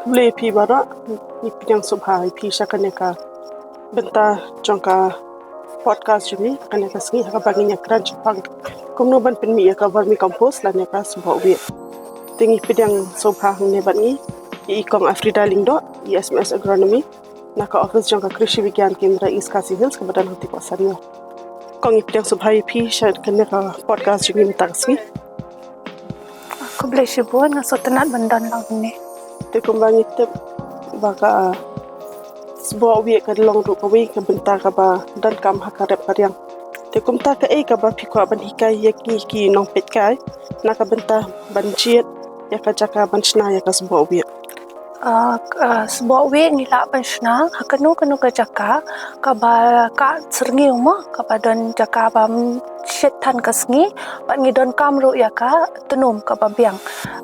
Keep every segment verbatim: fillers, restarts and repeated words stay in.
Khublei phi baroh, ngi pdiang sngewbha ïa phi sha kane ka bynta jong ka podcast jong ngi, kane ka sngi ha kaba ngin ïakren shaphang kumno ban pynmih ïa ka vermicompost lane ka sboh wieh. Te ngi pdiang sngewbha hangne bad ngi ïa i Kong Afrida Lyngdoh, i S M S Agronomy na ka office jong ka Krishi Vigyan Kendra East Khasi Hills kaba don ha Tipoh Sario. Kong, ngi pdiang sngewbha ïa phi sha kane ka podcast jong ngi mynta ka sngi. Khublei shibun, nga sngewtynnat ban don lang hangne. Te kumba ngi tip ba ka sboh wieh ka long ruh kawei ka bynta kaba donkam ha ka rep ka riang. Te kumta kaei kaba phi kwah ban hikai ïa ki, ki nongpeitkai na ka bynta ban jied ïa ka jaka ban shna ïa ka sboh wieh? Ah, k-, ah, sboh wieh ngi lah ban shna ha kano kano ka jaka kaba ka syrngiew mo, kaba don jaka ba, mm, shit than ka sngi, bad ngi donkam ruh ïa ka tnum kaba biang.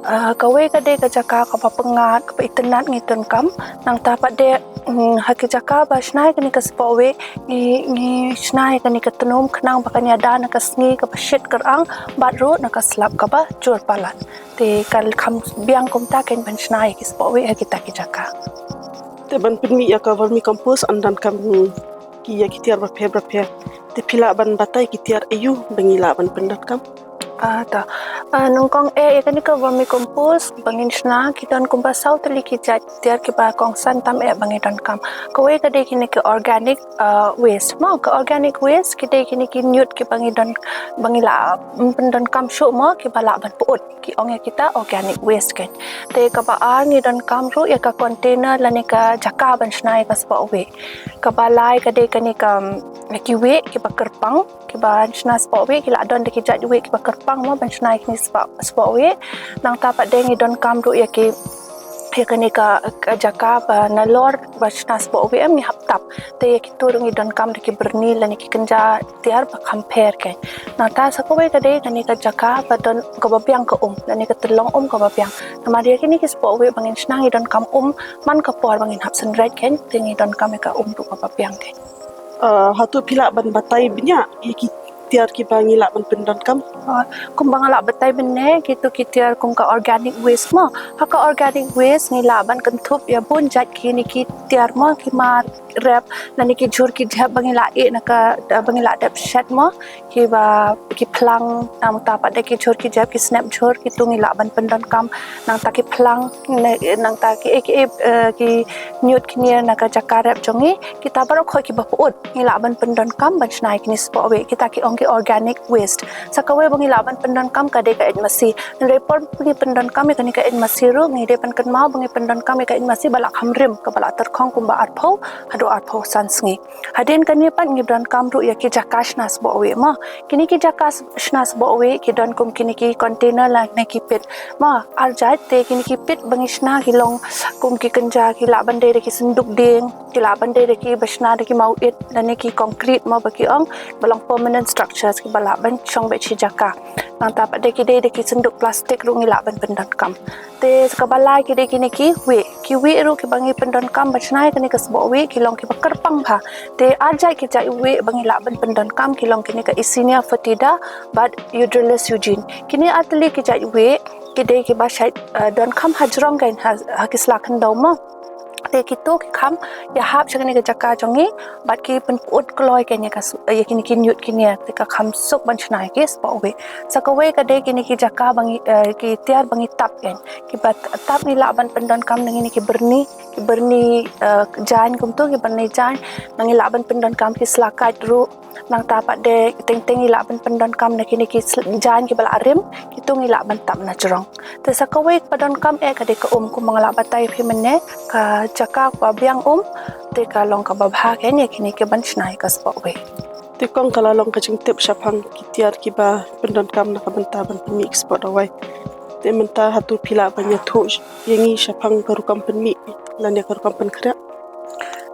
Ah, kawei ka dei ka jaka kaba pyngngad, kaba itynnad ngi donkam. Nangta pat de, mm, ha ki jaka ba shna ïa kane ka sboh wieh, ngi, ngi shna ïa kane ka tnum khnang ba kan ïada na ka sngi kaba shit kyrang, bad ruh na ka slap kaba jur palat. Te ka kham biang kumta kein ban shna ïa ki sboh wieh ha kita ki jaka. Te ban pynmih ïa ka vermicompost yn donkam ki ïa ki tiar bapher bapher. Te phi lah ban batai ki tiar aiu ba ngi lah ban pyndonkam? Ah, ta. Ah, nyngkong eh, ïa kane ka vermicompost ba ngin shna, ki don kumba saw tylli ki jait tiar kiba kongsan tam eh ba ngi donkam. Kawei ka dei kine ki organic, ah, waste mo. Ka organic waste ki dei kine ki ñiut kiba ngi don, ba ngi lah, mm, pyndonkam shuh mo, kiba lah ban pyut. Ki ong ïa kita organic waste kein. Te kaba ar ngi donkam ruh ïa ka container lane ka jaka ban shna ïa ka sboh wieh. Kaba lai ka dei kane ka, mm, ïa ki wieh kiba kyrpang, kiba shna sboh wieh, ki lah don da ki jait wieh kiba kyrpang mo ban shna ïa kine sboh, sboh wieh. Nangta pat de ngi donkam ruh ïa ki, ïa kane ka, ka jaka ba nalor ba shna sboh wieh em ngi hap tap. Te ïa kito ruh ngi donkam da ki byrni lane ki kynja tiar ba kham pher kein. Nangta sa kawei ka dei kane ka jaka ba don kaba biang ka um, lane ka tyllong um kaba biang. Namar ïa kine ki sboh wieh ba ngin shna ngi donkam um man ka por ba ngin hap synreit kein, te ngi donkam ïa ka um ruh kaba biang kein. Ah, hato phi lah ban batai bniah ïa ki tiar kiba ngi lah ban pyndonkam? Ah, kumba nga lah batai mynne, kito ki tiar kum ka organic waste mo. Ha ka organic waste ngi lah ban kynthup ïa bun jait kine ki tiar mo, ki mar rep, lane ki jhur ki jhep ba ngi lah ïeh na ka, ba ngi lah dep shet mo, kiba, ki phlang, nangta pat de ki jhur ki jhep, ki snep jhur, kito ngi lah ban pyndonkam, nangta ki phlang, ne, nangta ki, eh, ki, eh, eh, ki ñiut ki ñier na ka jaka rep jong ngi, kita baroh khoit kiba pyut ngi lah ban pyndonkam ban shna ïa kine sboh wieh, kita ki ong ki organic waste. Sa kawei ba ngi lah ban pyndonkam ka dei ka eit masi. Hynrei por ba ngi pyndonkam ïa kane ka eit masi ruh ngi dei ban kynmaw ba ngi pyndonkam ïa ka eit masi ba la kham rim, kaba la tyrkhong kumba arphew haduh arphew san sngi. Hadien kane pat ngi donkam ruh ïa ki jaka shna sboh wieh mo. Kine ki jaka s-, shna sboh wieh ki don kum kine ki container lane ki pit. Mo, ar jait te kine ki pit ba ngi shna ki long kum ki kynja, ki lah ban dei da ki synduk dieng, ki lah ban dei da kiba shna da ki mawit lane ki concrete mo ba ki ong, ba long permanent structures kiba lah ban shong beit shi jaka. Nangta pat de ki dei da ki synduk plastik ruh ngi lah ban pyndonkam. Te sa kaba lai ki dei kine ki wieh. Ki wieh ruh kiba ngi pyndonkam ban shna ïa kane ka sboh wieh ki long kiba kyrpang bha. Te ar jait ki jait wieh ba ngi lah ban pyndonkam ki long kine ka Eisenia foetida bad Euryalus eugene. Kine ar tylli ki jait wieh ki dei kiba shait, eh, don kham hajrong kein ha, ha ki sla khyndew mo. Te kito ki kham ïahap sha kane ka jaka jong ngi bad ki pynpyut kloi kein ïa ka s-, ïa kine ki ñiut ki ñier, te ka kham suk ban shna ïa ki sboh wieh. Sa kawei ka dei kine ki jaka ba ngi, eh, ki tiar ba ngi tap kein. Kiba t-, tap ngi lah ban pyndonkam na kine ki byrni, ki byrni, eh, jaiñ kumto, ki byrni jaiñ, ngi lah ban pyndonkam ki sla kait ruh, nangta pat de teng teng ngi lah ban pyndonkam na kine ki sl-, jaiñ kiba la rim, kito ngi lah ban tap na jrong. Te sa kawei kaba donkam eh ka dei ka um, kumba nga lah batai ïa phi mynne, ka jaka kaba biang um, te ka long kaba bha kein ïa kine ki ban shna ïa ka sboh wieh. Te kong, ka la long ka jingtip shaphang ki tiar kiba pyndonkam na ka bynta ban pynmih ki sboh dawai. Te mynta hato phi lah ban ïathuh ïa ngi shaphang ka rukom pynmih lane ka rukom pynkhreh?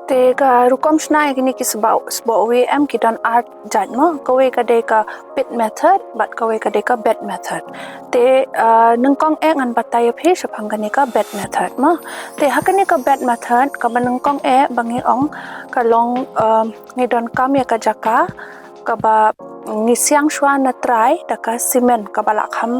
Te ka rukom shna ïa kine ki sboh, sboh wieh em ki don ar jait mo, kawei ka dei ka pit method bad kawei ka dei ka bed method. Te, ah, nyngkong eh ngan batai ïa phi shaphang kane ka bed method mo. Te ha kane ka bed method kaba nyngkong eh ba ngi ong ka long, ah, ngi donkam ïa ka jaka, kaba ngi siang shuwa na trai da ka cement kaba lah kham,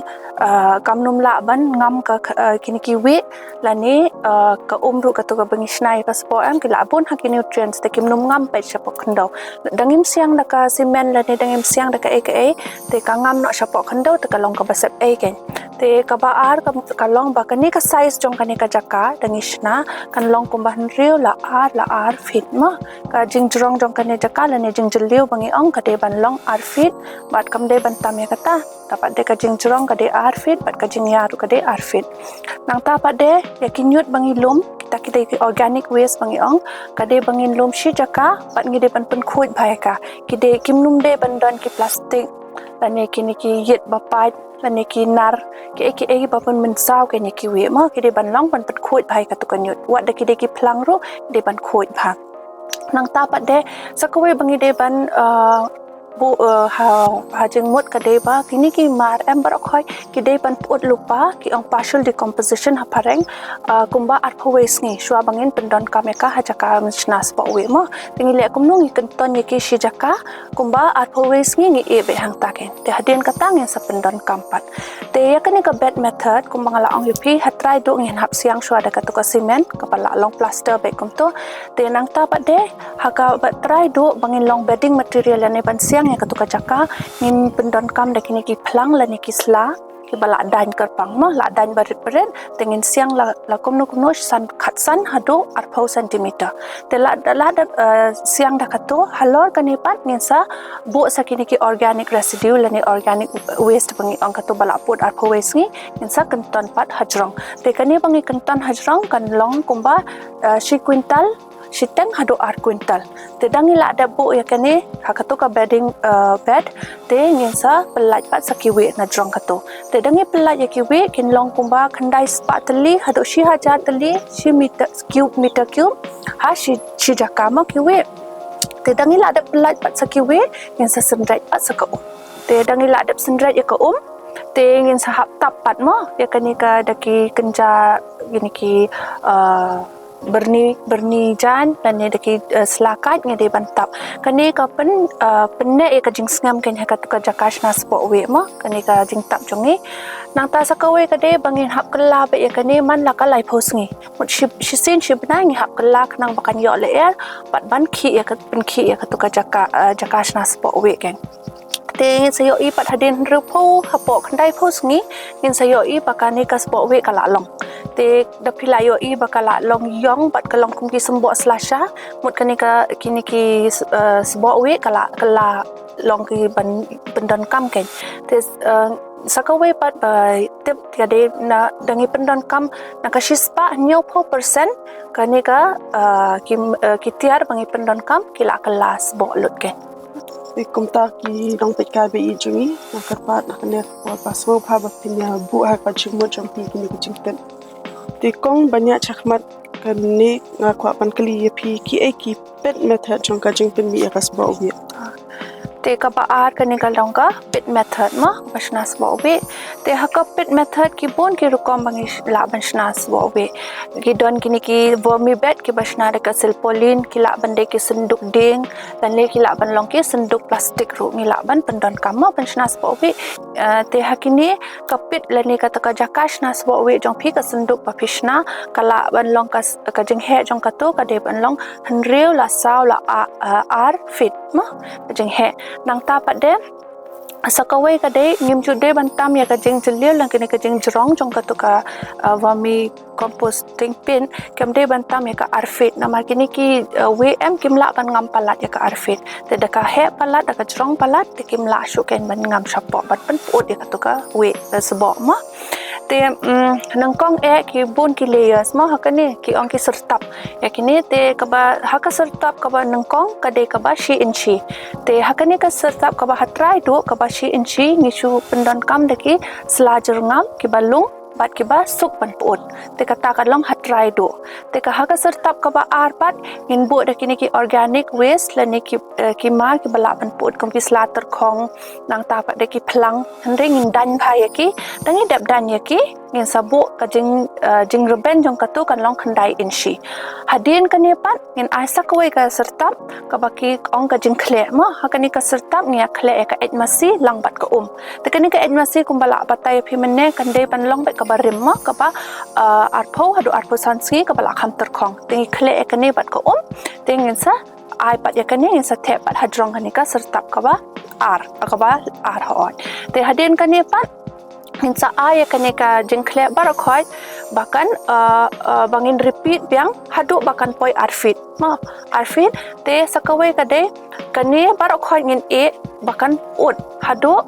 uh, kam num lah ban ngam ka, uh, kine ki wieh lane, uh, ka um ruh katu kaba ngi shna ïa ka spot em, ki lah bun ha ki nutrients te kim num ngam peit shapoh khyndew. Da ngim siang da ka cement lane da ngim siang da kaei kaei te ka ngam noh shapoh khyndew te ka long kaba sep ei kein. Te kaba ar ka, ka long ba kane ka size jong kane ka jaka da ngi shna kan long kumba hynriew la ar la ar feet mo. Ka jingjrong jong kane jaka lane jingjylliew ba ngi ong ka dei ban long ar feet bad kam dei ban tam ïa kata. Te pat de ka jingjrong ka dei ar feet bad ka jingïar ruh ka dei ar feet. Nangta pat de ïa ki ñiut ba ngi lum, kita ki dei ki organic waste ba ngi ong, ka dei ba ngin lum shi jaka bad ngi dei ban pynkhuid bha ïa ka. Ki dei, kim num dei ban don ki plastik lane kine ki ïit ba pait lane ki nar, kiei kiei ba pynmynsaw kine ki wieh mo, ki dei ban long ban pynkhuid bha ïa katu ka ñiut. Wat da ki dei ki phlang ruh, ki dei ban khuid bha. Nangta pat de sa kawei ba ngi dei ban, uh, buh, uh, ha, ha jingmut ka dei ba kine ki mar em baroh khoit ki dei ban pyut lypa, ki ong partial decomposition ha phareng, uh, kumba arphew wei sngi shuwa ba ngin pyndonkam ïa ka ha jaka ban shna spot wieh mo. Te ngi leh kumno, ngi kynton ïa ki shi jaka kumba arphew wei sngi, ngi ïeh beit hangta kein. Te hadien kata ngin sa pyndonkam pat. Te ïa kane ka bed method kumba nga la ong ïa phi, ha trai duh ngin hap siang shuwa da katu ka cement kaba lah long plaster beit kumto. Te nangta pat de ha kaba trai duh ba ngin long bedding material lane ban siang ïa katu ka jaka, ngin pyndonkam da kine ki phlang lane ki sla kiba lah daiñ kyrpang mo, lah daiñ barit barit. Te ngin siang la, la kumno kumno, san, khatsan haduh arphew centimeter. Te la, la, la, uh, siang da katu, halor kane pat ngin sa buh sa kine ki organic residue lane organic waste ba ngi ong katu ba lah pyut arphew wei sngi, ngin sa kynton pat hajrong. Te kane ba ngi kynton hajrong kan long kumba, uh, shi quintal shiteng haduh ar quintal. Te da ngi lah dep buh ïa kane ha katu ka bedding, uh, bed, te ngin sa pyllait pat sa ki wieh na jrong katu. Te da ngi pyllait ïa ki wieh kin long kumba khyndai spah tylli haduh shi hajar tylli shi meter cube, meter cube ha shi, shi jaka mo ki wieh. Te da ngi lah dep pyllait pat sa ki wieh, ngin sa synreit pat sa ka um. Te da ngi lah dep synreit ïa ka um, te ngin sa hap tap pat mo ïa kane ka da ki kynja, kine ki, uh, byrni, byrni jaiñ lane da ki, uh, sla kait ngi dei ban tap. Kane ka pyn, uh, pynneh ïa ka jingsngem kein ha katu ka jaka shna spot wieh mo, kane ka jingtap jong ngi. Nangta sa kawei ka dei ba ngin hap kylla beit ïa kane man la ka laiphew sngi. Mut shi, shisien shi bnai ngi hap kylla khnang ba kan ïoh lyer bad ban khih ïa ka, pynkhih ïa katu ka jaka, uh, jaka shna spot wieh kein. Te ngin sa ïohi pat hadien hynriewphew hapoh khyndaiphew sngi, ngin sa ïohi ba kane ka spot wieh ka la long. Te da phi la ïohi ba ka la long ïong bad ka long kum ki symboh slasha, mut kane ka, kine ki, eh, spot wieh ka la, ka la long ki ban pyndonkam kein. Te, eh, sa kawei pat ba tip ka dei na da ngi pyndonkam na ka shispah hynñiewphew percent kane ka, eh, ki, eh, ki tiar ba ngi pyndonkam ki la kylla sboh lut kein. Te kumta ki nongpeitkai ba ïeit jong ngi, nga kyrpad na kane ka por ba sngewbha ba phin ïa buh ha ka jingmut jong phi kine ki jingtip. Te kong ban ïa shakhmat kane nga kwah ban kylli ïa phi, kiei ki pit method jong ka jingpynmih ïa ka sboh wieh. Te kaba ar kane ka long ka pit method mo, ba shna sboh wieh. Te ha ka pit method ki bun ki rukom ba ngi lah ban shna sboh wieh. Ki don kine ki vermi bed kiba shna da ka silpolin, ki lah ban dei ki synduk dieng, lane ki lah ban long ki synduk plastik ruh, ngi lah ban pyndonkam mo ban shna sboh wieh. Eh, te ha kine ka pit lane kata ka jaka shna sboh wieh jong phi, ka synduk ba phi shna, ka lah ban long ka s-, ka jingheh jong katu ka dei ban long hynriew la saw la a-, a-, ar feet mo ka jingheh. Nangta pat de sa kawei ka dei, ngim ju dei ban tam ïa ka jingjylliew lane kane ka jingjrong jong katu ka, uh, vermicomposting pit, kam dei ban tam ïa ka ar feet. Namar kine ki, uh, wieh em kim lah ban ngam palat ïa ka ar feet. Te da ka heh palat, da ka jrong palat, te kim lah shuh kein ban ngam shapoh ban pynpyut ïa katu ka wieh, uh, sboh mo. Te, mm, nyngkong eh ki bun ki layers mo, ha kane ki ong ki syrtap. Ïa kine te kaba ha ka syrtap kaba nyngkong ka dei kaba shi inchi. Te ha kane ka syrtap kaba ha trai duh kaba shi inchi ngi shu pyndonkam da ki sla jyrngam kiba lung. bad kiba suk ban pyut. Te kata ka long ha trai duh. Te ka ha ka syrtap kaba ar pat ngin buh da kine ki organic waste lane ki, eh, ki mar kiba lah ban pyut kum ki sla tyrkhong, nangta pat da ki phlang. Hynrei ngin daiñ bha ïa ki, da ngi dep daiñ ïa ki, ngin sa buh ka jing, eh, jingrben jong katu kan long khyndai inshi. Hadien kane pat ngin ai sa kawei ka syrtap kaba ki ong ka jingkhleh mo. Ha kane ka syrtap ngi ïa khleh ïa ka eit masi lang bad ka um. Te kane ka eit masi kumba lah batai ïa phi mynne kan dei ban long bad kaba rim mo, kaba, eh, arphew haduh arphew san sngi kaba lah kham tyrkhong. Te ngi khleh ïa kane bad ka um. Te ngin sa ai pat ïa kane, ngin sa thep pat hajrong kane ka syrtap kaba ar, kaba ar hooid. Te hadien kane pat ngin sa ai ïa kane ka jingkhleh baroh khoit ba kan, eh, eh, ba ngin repeat biang haduh ba kan poi ar feet. Mo, ar feet. Te sa kawei ka dei kane baroh khoit ngin ïeh ba kan pyut haduh,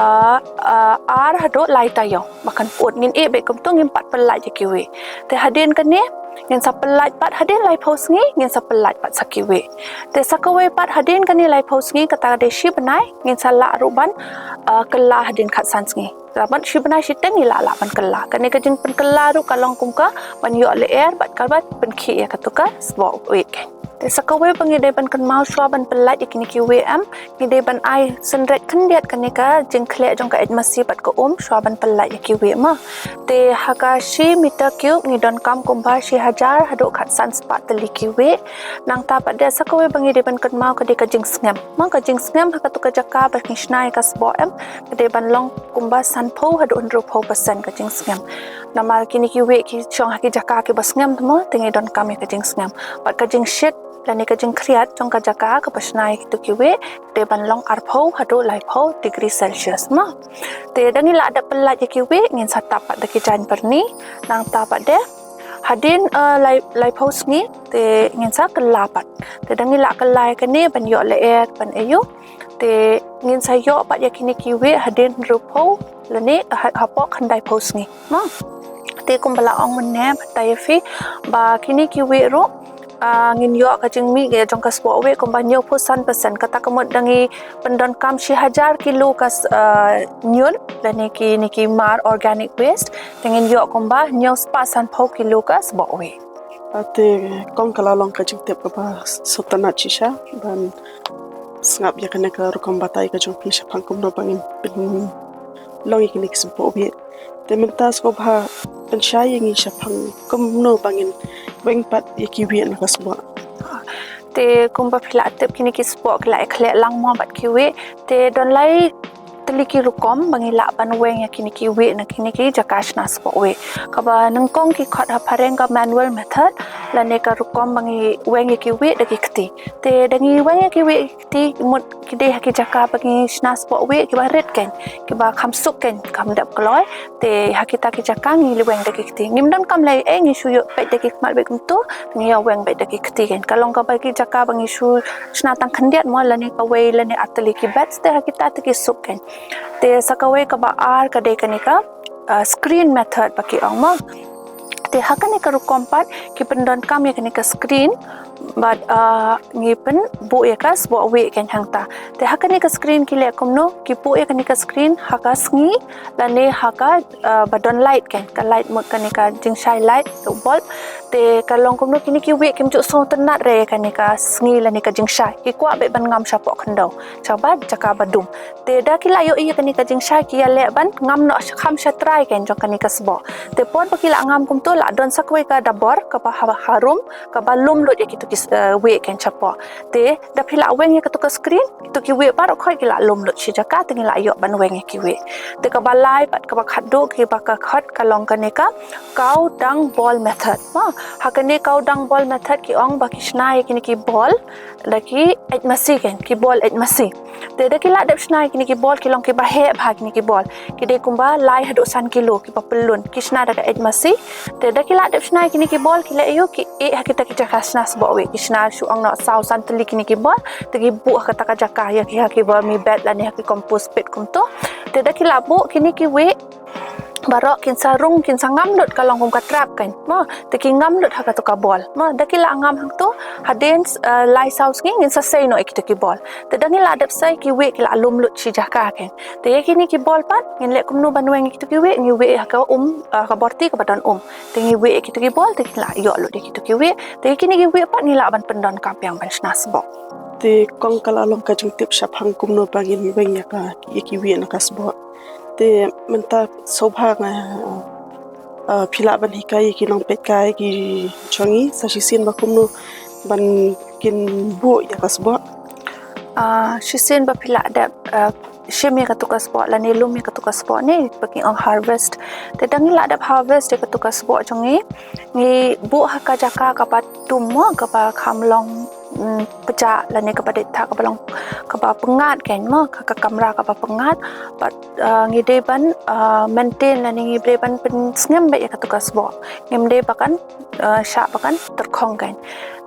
eh, eh, ar haduh lai taïew ba kan pyut. Ngin ïeh beit kumtu, ngim pat pyllait ïa kiwei. Te hadien kane ngin sa pyllait pat, hadien laiphew sngi ngin sa pyllait pat sa kiwei. Te sa kawei pat hadien kane laiphew sngi, kata ka dei shi bnai, ngin sa lah ruh ban, eh, kylla hadien khatsan sngi. Te ban shi bnai shiteng ngi lah lah ban kylla. Kane ka jingpynkylla ruh ka long kum ka ban ïoh lyer bad ka ban pynkhih ïa katu ka sboh wieh. Te sa kawei ba ngi dei ban kynmaw shuwa ban pyllait ïa kine kiwei em, ngi dei ban ai synreit khyndiat kane ka jingkhleh jong ka eit masi bad ka um shuwa ban pyllait ïa kiwei mo. Te ha ka shi meter cube ngi donkam kumba shi hajar haduh khatsan spah tylli kiwei. Nangta pat de sa kawei ba ngi dei ban kynmaw ka dei ka jingsngem. Mo, ka jingsngem ha katu ka jaka ba ngi shna ïa ka sboh em, ka dei ban long kumba sanphew haduh hynriewphew percent ka jingsngem. Namar kine kiwei ki shong ha ki jaka kiba sngem te mo, te ngi donkam ïa ka jingsngem. Bad ka jingshit lane ka jingkhriat jong ka jaka kaba shna ïa kitu kiwei, ka dei ban long arphew haduh laiphew degree Celsius mo. Te da ngi lah dep pyllait ïa kiwei, ngin sa tap pat da ki jaiñ pyrni, nangta pat de hadien, eh, lai, laiphew sngi, te ngin sa kylla pat. Te da ngi lah kylla ïa kane ban ïoh lyer ban aïu. Te ngin sa ïoh pat ïa kine kiwei hadien hynriewphew lane ha, hapoh khyndaiphew sngi. Mo. Te kumba la ong mynne batai ïa phi ba kine kiwei ruh, ah, ngin ïoh ka jingmih ïa jong ka sboh wieh kumba hynñiewphew san percent. Kata ka mut da ngi pyndonkam shi hajar kilo ka s-, ah, ñiut lane kine ki mar organic waste. Te ngin ïoh kumba hynñiew spah sanphew kilo ka sboh wieh. Ah, te kong, ka la long ka jingtip kaba sngewtynnat shisha ban sngap ïa kane ka rukom batai ka jong phi shaphang kumno ba ngin pynlong ïa kine ki sboh wieh. Te mynta sngewbha pynshai ïa ngi shaphang kumno ba ngin weng pat ïa ki wieh na ka sboh. Te kumba phi la tip, kine ki sboh ki la ïakhleh lang mo bad ki wieh. Te don lai tylli ki rukom ba ngi lah ban weng ïa kine ki wieh na kine ki jaka shna sboh wieh. Kaba nyngkong ki khot ha phareng ka manual method, lane ka rukom ba ngi weng ïa ki wieh da ki kti. Te da ngi weng ïa ki wieh da ki kti, mut ki dei ha ki jaka ba ngi shna sboh wieh kiba rit kein, kiba kham suk kein, kham dep kloi. Te ha kita ki jaka ngi weng da ki kti. Ngim donkam leh ei, ngi shu ïoh peit da ki khmat beit kumtu, ngi ïa weng beit da ki kti kein. Ka long kaba ki jaka ba ngi shu shna tang khyndiat mo, lane kawei lane ar tylli ki batch, te ha kita te ki suk kein. Te sa kawei kaba ar ka dei kane ka, ah, screen method ba ki ong mo. Te ha kane ka rukom pat ki pyndonkam ïa kane ka screen bad, ah, ngi pynbuh ïa ka sboh wieh kein hangta. Te ha kane ka screen ki leh kumno, ki buh ïa kane ka screen ha ka sngi lane ha ka, ah, ba don light kein, ka light mut kane ka jingshai light, ka bulb. Te ka long kumno, kine ki wieh kim ju sngewtynnat re ïa kane ka sngi lane ka jingshai. Ki kwah beit ban ngam shapoh khyndew, shaba jaka ba dum. Te da ki la ïohi ïa kane ka jingshai ki ïaleh ban ngam noh sha, kham sha trai kein jong kane ka sboh. Te por ba ki la ngam kumtu, la don sa kawei ka dabor kaba ha-, harum, kaba lum lut ïa kitu ki s-, eh, wieh kein shapoh. Te da phi la weng ïa katu ka screen, kitu ki wieh baroh khoit ki la lum lut shi jaka, te ngi la ïoh ban weng ïa ki wieh. Te kaba lai bad kaba khatduh kiba ka khot ka long kane ka cow dung ball method. Ha, ha kane cow dung ball method ki ong ba ki shna ïa kine ki ball da ki eit masi kein, ki ball eit masi. Te da ki la dep shna ïa kine ki ball, ki long kiba heh bha kine ki ball. Ki dei kumba lai haduh san kilo kiba pyllun, ki shna da ka eit masi. Te da ki la dep shna ïa kine ki ball, ki leh aïu, ki ïeh ha kita ki jaka shna sboh wieh, ki shna shu ong noh saw san tylli kine ki ball, te ki buh ha kata ka jaka ïa ki, ha ki vermibet lane ha ki compost pit kumtu. Te da ki la buh kine ki wieh, baroh kin sa rung, kin sa ngam lut ka long kum ka trap kan. Mo, te ki ngam lut ha katu ka bol. Mo, da ki la ngam hangtu, hadien, eh, lai saw sngi ngin sa sei noh ïa kitu ki bol. Te da ngi la dep sei, ki wieh ki la lum lut shi jaka kan. Te ïa kine ki bol pat, ngin leh kumno ban weng ïa kitu ki wieh, ngi wieh ha ka um, eh, ka borti kaba don um. Te ngi wieh ïa kitu ki bol, te ki la ïoh lut ïa kitu ki wieh. Te ïa kine ki wieh pat ngi lah ban pyndonkam biang ban shna sboh. Te kong, ka la long ka jingtip shaphang kumno ba ngin weng ïa ka, ïa ki wieh na ka sboh. Te mynta sngewbha nga, eh, phi lah ban hikai ïa ki nongpeitkai ki jong ngi sa shisien ba kumno ban kin buh ïa ka sboh. Ah, shisien ba phi lah dep, eh, shim ïa katu ka sboh lane lum ïa katu ka sboh ne ba ki ong harvest. Te da ngi lah dep harvest ïa katu ka sboh jong ngi, ngi buh ha ka jaka kaba tum mo, kaba kham long, mm, pjah lane kaba dei ta kaba long kaba pyngngad kan mo, ka, ka kamra kaba pyngngad. Bad, ah, ngi dei ban, ah, maintain lane ngi dei ban pynsngem beit ïa katu ka sboh. Ngim dei ba kan, ah, shah ba kan tyrkhong kan.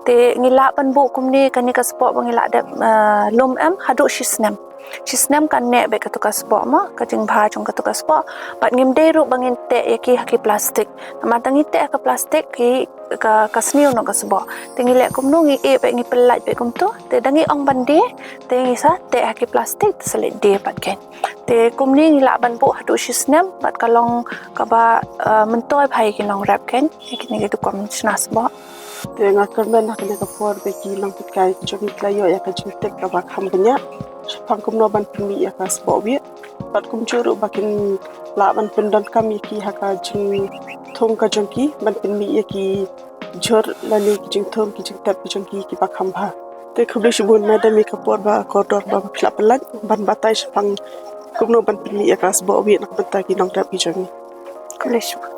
Te ngi lah ban buh kumne, kane ka sboh ba ngi lah dep, ah, lum em haduh shi snem. Shi snem kan neh beit katu ka sboh mo, ka jingbha jong katu ka sboh. Bad ngim dei ruh ba ngin teh ïa ki ha ki plastik. Namar tang ngi teh ha ka plastik ki ka, ka sniew noh ka sboh. Te ngi leh kumno, ngi ïeh beit, ngi pyllait beit kumtu. Te da ngi ong ban die, te ngi sa teh ha ki plastik, te sa leit die pat kan. Te kumne ngi lah ban buh haduh shi snem, bad ka long kaba, eh, myntoi bha ïa ki nongrep kan. Ïa kine ki dukum shna sboh. Te nga kyrmen ha kane ka por ba ki nongpeitkai ki jong ngi ki la ïoh ïa ka jingtip kaba kham bniah shaphang kumno ban pynmih ïa ka sboh wieh. Bad kumjuh ruh ba kin lah ban pyndonkam ïa ki ha ka jingthung ka jong ki ban pynmih ïa ki jhur lane ki jingthung ki jingtep ki jong ki kiba kham bha. Te khublei shibun madam ïa ka por ba kordor ba phi la pyllait ban batai shaphang kumno ban pynmih ïa ka sboh wieh na ka bynta ki nongrep ki jong ngi. Khublei shibun.